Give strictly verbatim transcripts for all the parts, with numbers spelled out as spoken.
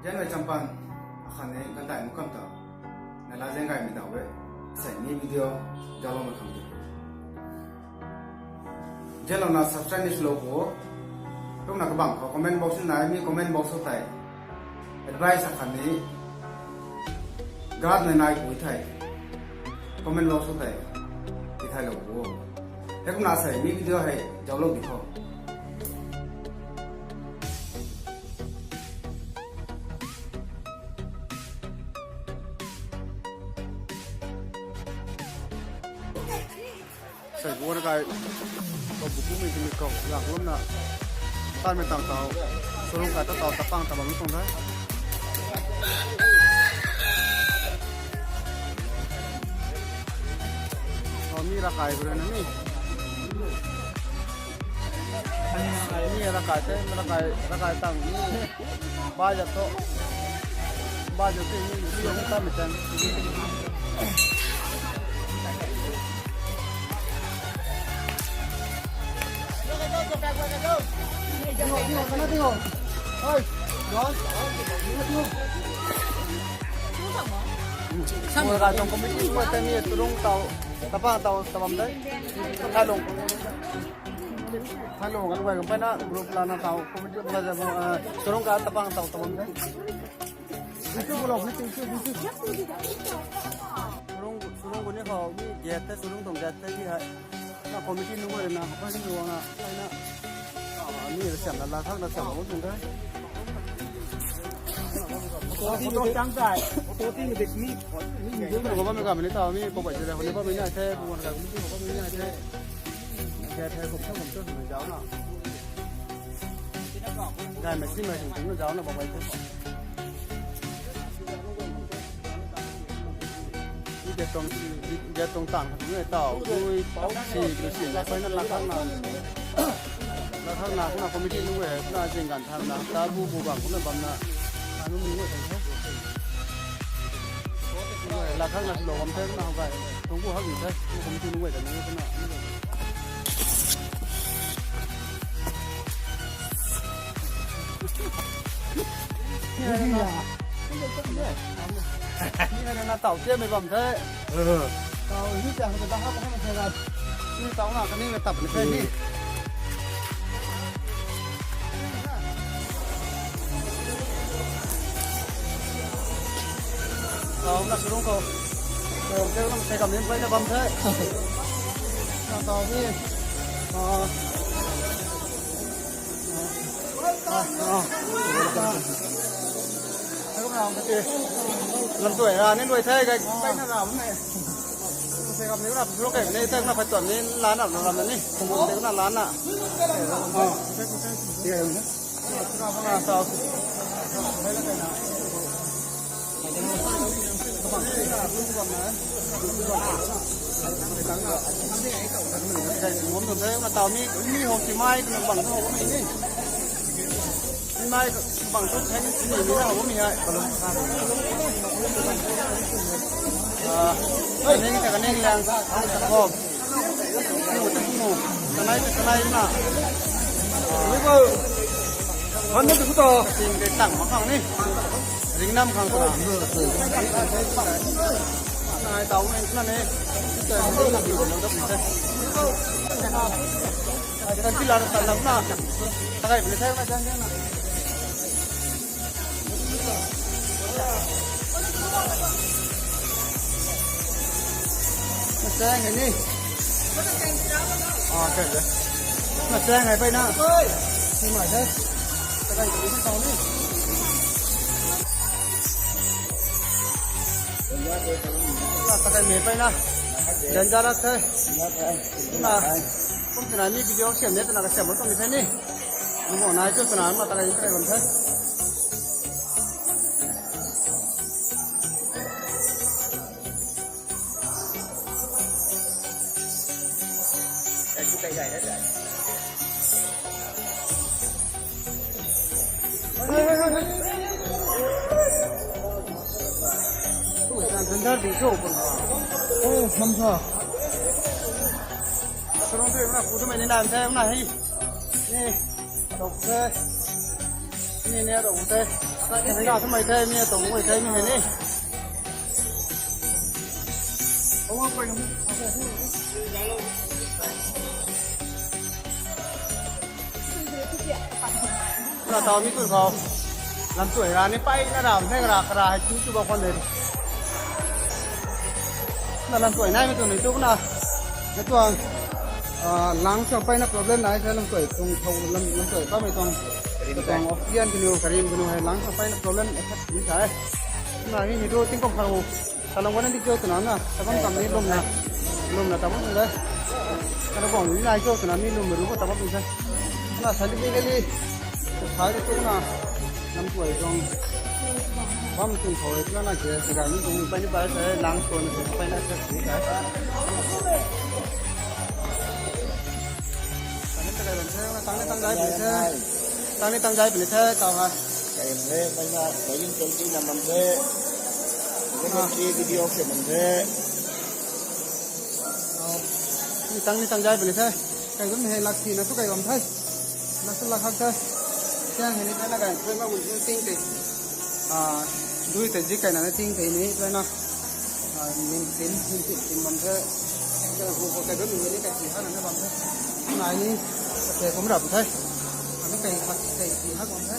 Zianmei champan, akhatni ganvdaih mukham ta, nai la zian gaymei ta e, sei ni video zaucloumei khang di. Zianlouna subscribe ni swlou pu, kumna kabang khou comment box ni nai, mi comment box khou tei, advice akhatni, guide nai nai pui thei, comment box khou tei, tithaylou pu. Heikumna sei ni video hei zauclou di khou. Sei bu na kai, kau bu kumei timi kau, lang lum na, tanmei tang tau, surung kai ta tau, tapang ta bam tuang de. Kau mi rakai bu rui na ni. Mi rakai te, rakai, rakai tang ni. Bai zat thu. Bai zat thu ni, ni yung ta mi tan. Hey, John. Samui ka tuang committee ko tei ni turung tau, tapang tau, tabam de. Thailung. Thailung kan guay kan peyna group lana tau committee ko tei, ah, turung ka tapang tau, tabam de. Surung, surung kuni khou, mi gate tei, surung tuang gate tei ni hei. Na committee nunc guay na, apa ni nunc na, na. Ah, mi rui siam na, la thak na siam na, tuang de. Photo chang tai. Photo ti mi dik ni. Ni nunc guay bammei kamei ni tau, mi pok bai jira, ni bammei ni the, bu wan ka committee bammei ni the. Gate hei kum sa kum sa swmei zauc na. Gaymei simei sing sing na zauc na bam bai the. Gate tuang, gate tuang tang khat ni tau, dui, si, dui si, la peyna la khang na. La khang na, kumna committee nunc guay, kumna zing ganv than na, ta bu bu bang, kumna bam na. Anu nunc guay tang the. La khang na swlou bam the, kumna how gay. Tuang bu hak ni the, kumna committee nunc guay tang ni, kumna. Ni na tau tiamei bam the. Tau ni tiang ka da hap hap the la. Ni tau na kani ka tap ni the ni. Tau na surung khou. Tau na sei kam ni pai na bam the. Na tau ni. Ah. Lam tuai ra ni luai the, kai, kai na ra bam e. Sei kam ni ra, lu kai ni, tei na phai tuan ni, la na, la na ni. Tei na la na. Ah. Na tau. Tau mi, mi hou si mai, kung bang tu hou mi ni. Mi mai bang tu thei ni, mi na hou mi hai. Ah, kaning ta kaning lang, hou. Kanai ta kanai na. Ni bo. Hon na tu to. Ting de tang ma khang ni. Ring nam khang tu na. Nai tau ni na ni. Ai, kan pila na tan lam na. Takai pila thai na jan jan na. Masang hai ni. Ah, kan de. Masang hai peyna. Ni mai de. Takai pila thai ni. Takai mei peyna. Jan jan na the. Na. Kum tina ni video siam ni, tina ka siam mak tuang ni the ni. Nunc nai tu tina ma ta kai kai bam the. Gandar di cho pun. Oh, samsa. Sarong tu na, ku tu mai ni nan the na hi. Ni, rok the. Ni, ni, rok the. Hei na tumei the, mi tuang mei the, mi hei ni. Na tau mi tu khou. Lam tuai ra ni pai na ra, hei ra, kara hei tu tu ba kwan de. Na lam tuai nai mi tu ni tu na. Na tuang, ah, lang sa pai na problem nai sa lam tuai tuang thau lam, lam tuai pa mei tuang. Tuang oxygen kinu, karim kinu hei lang sa pai na problem effect ni sa. Na ni ni tu tingkam khou. Talam wana di cho tuna na, tabam kam ni lum na. Lum na tabam de. Kana bang ni nai cho tuna ni lum ru ko tabam ni sa. Na sa di di di. Sa di tu na. Lam tuai tuang. Bam tuang thau tuna na ke, sa ga ni tuang pai ni pai sa, lang tuang na pai na sa ni sa. Tang ni tang zai puni the. Tang ni tang zai puni the, tau ha. Kai bam the, mai na, kai yun kai di na bam the. Kai na ki video se bam the. Ni tang ni tang zai puni the. Kai bam he lak si na tu kai bam the. Lak tu lak hak the. Siang he ni kai na kai, kai ma gun ting te. Ah, dui te zik kai na na ting te ni, kai na. Ah, ning tin, ning tin, tin bam the. Kai hu ko kai bam ni kai ti ha na na bam the. Nai ni, kai kum rap the. Ani kai hak, kai ti hak bam the.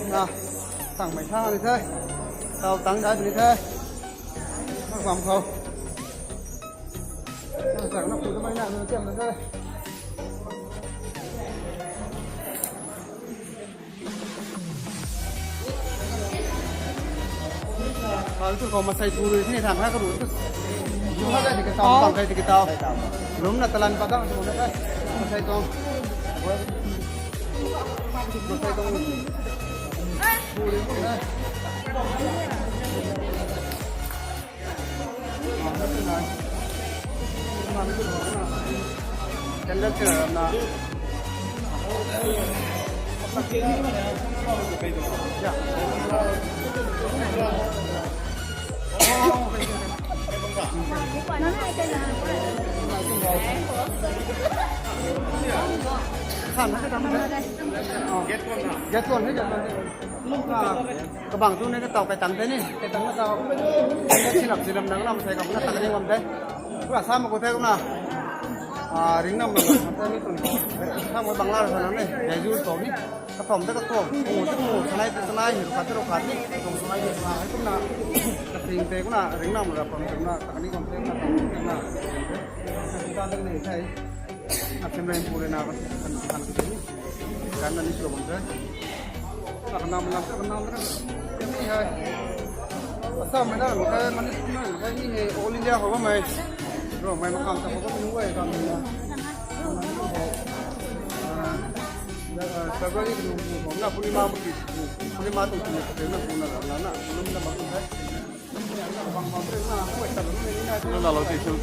Na, tang mei thang ni the. Tau tang dai ni the. Bam khou. Na, tang na pu ta mei na, na tiam na the. Hal tu khou masei thu rui ni tham hai ka ru tu. Tu ha da di ka tau, tang kai di ka tau. Lum na talan pa dang tu na kai. Masei tong. Masei tong. Thu rui ni na. Kabang tu ne ka tau kai tang te ni, kai tang na tau. Ka sinap sinap nang na masei kam na tang ni bam te. Kura sa ma ko the kumna. Ah, ring nam na te ni tun. Sa mo bang la sa na ni. Dai ju to ni. Ka tom te ka tom. Ko te ko, sanai te sanai, ru khat te ru khat ni. Tom sanai te sanai. Kumna. Ka sing te kumna ring nam ra pam kumna. Tang ni bam te kumna. Kumna. Ka ta te ni sai. Asim rem pure na kan kan kan ni. Kan na ni sua bam te. Kanam na kanam na ni hai. Assam mei na kai, Manipur na kai ni hai, all India khou bammei. Ro mei makam ta khou bam nu e kam na. Ah, February nu nu na Purnima ki, Purnima tu tu na na na na lum na ma tu hai. Lalo ti tu.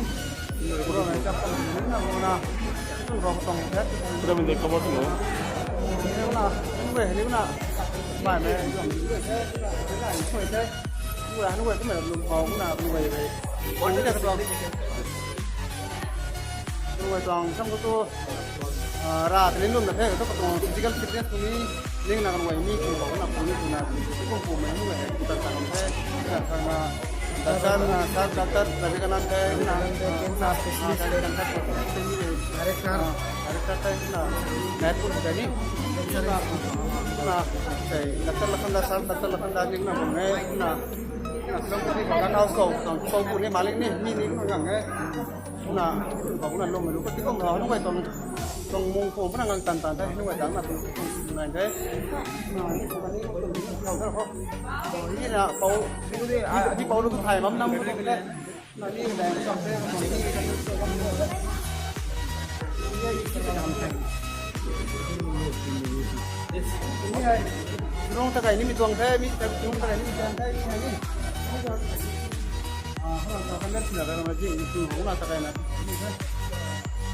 Pura minde cover tu. Ra tei lum na the, tu katuang physical fitness tu ni, ning na kan wai mi kung bau na puni tu na, kung pu mei ni wai, tu ta kan the, ta kan na, doctor na, sir doctor, Ravi Kanan the, na, na specialist the, kan ta, director, director the, na, na pun the ni, na, na, sei, doctor Lakhanda, sir doctor Lakhanda ni na, na, na, na, kan house ko, ko pu ni malik ni, ni ni kan gang e. Na, bang na lum lu ka ti kong ha, nung kai tong, tong mung ko, bana ngang tan tan the, nung kai tang na tu, ngai the. Na, ni ko ni ko ni ko da ko. Ni na pau, ni ko ni, ah, ni pau lu tu thai mam nam ko the. Na ni dai kam the, kam ni. Ni hai, rong ta kai ni mi tuang the, mi ta rong ta kai ni mi tuang the, ni hai ni. Ah, huna ta kan da sina da ma jing tu huna ta kai na.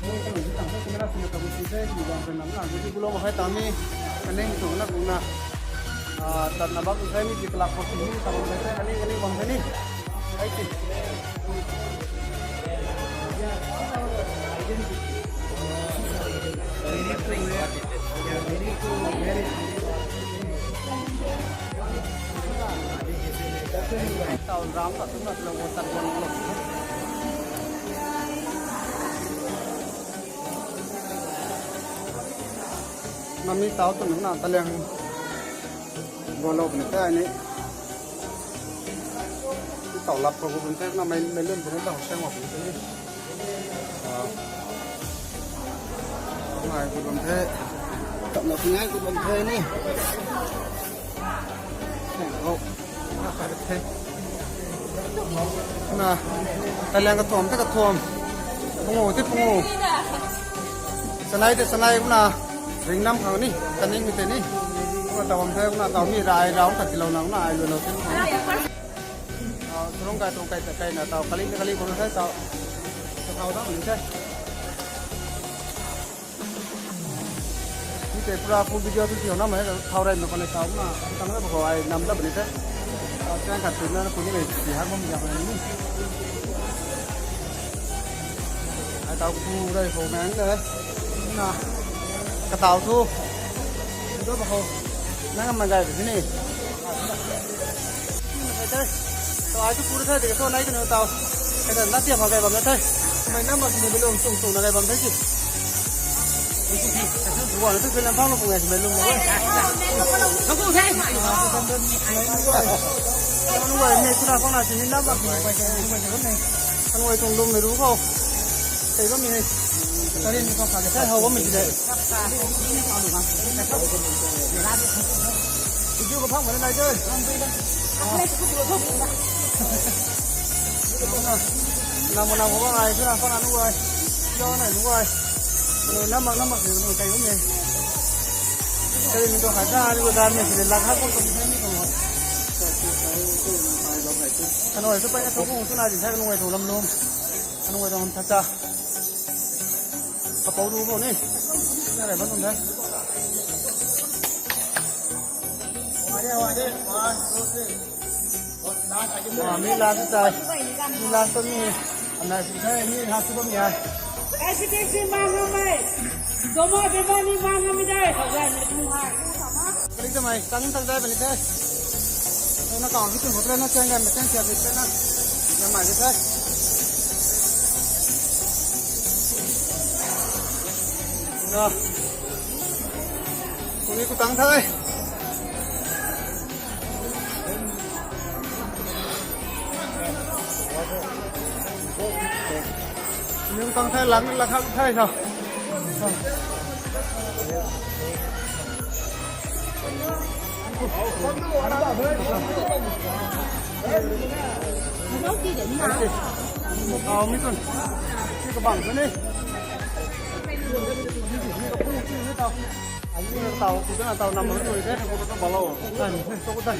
Ni kan ni tang sa camera sina ta bu si se ni bang kan nam na ni bu lo ma hai ta ni. Kan ni tu na bu na. Ah, tatna bam the ni, di kalak ko ni, tabam the, kani, kani bam the ni. Ai ti. Tau ram ka tu na lo tat bam lo. Mami tau tu na taliang. Bolo pun te ni. Tau lap ko pun te na mai, mai lun pun tau seng wa pun te ni. Ah. Ngai ko pun te. Tau na ngai ko pun te ni. Seng ko. Na ka the. Na, taliang kathuam te kathuam. Pungu te pungu. Sanai te sanai na. Ring nam khang ni, kaning mi te ni. Kumna tau bam the, kumna tau mi rai rau khat tilou na, kumna ai lu lo te. Ah, surung kai tuang kai ta kai na tau, kali na kali bam the tau. Tau dang ni the. Mi te pura full video tu tiau na mai, thau rai na kone tau na, tang na ko ai nam da bam ni the. Ah, chang khat tu na, kuni mei ti hak bam ya ni. Ai tau ku rui khou nang le. Na. Ka tau thu. Thu ba khou. Nang ma gai ni. Ai tei. Tau ai thu ku the de, thu nai tu na tau. Ai tei na tiam ma gai bam na tei. Mei na ma ni belum sung sung na gai bam tei ki. Wan tu film phang lo pung ai mei lum lo. Nang ku the. Nang ku ni tu na phang na si ni na ma ni bai ni. Anui tuang lum mei ru khou. Tei bammei hei. Karin ni khou kha le. Tei how bammei ti de. Video khou phang mana nai de. Nam mana khou bang ai, khou na khou na nu ai. Yo na nu ai. Anui nam mak nam mak ni nu tei bammei. Karin ni khou kha ta ni khou ta ni le la kha khou tu ni ni khou. Anui tu pai na tu khou tu na di sa anui tuang lam lum. Anui tuang tha ta. Kapou du khou ni. Na rai bam tuang de. Ah, mi last ta. Mi last tu ni. Ana si the ni ha su bam ya. Ai si te si ma ngam mai. Zoma de ma ni ma ngam mi dai. Sa ga ni tu ha. Kali ta mai, tang tang dai bam ni the. Na kau ni tu hotel na chang ga, ma chang sia de na. Na mai de the. Na. Kuni ku tang the. Kuni ku tang the, lang la khang the sa. Tau mi tun. Ni ka bang tun ni. Tau, tau, tau, tau, nam tun ni. Tau, tau, balo. Tau, tau.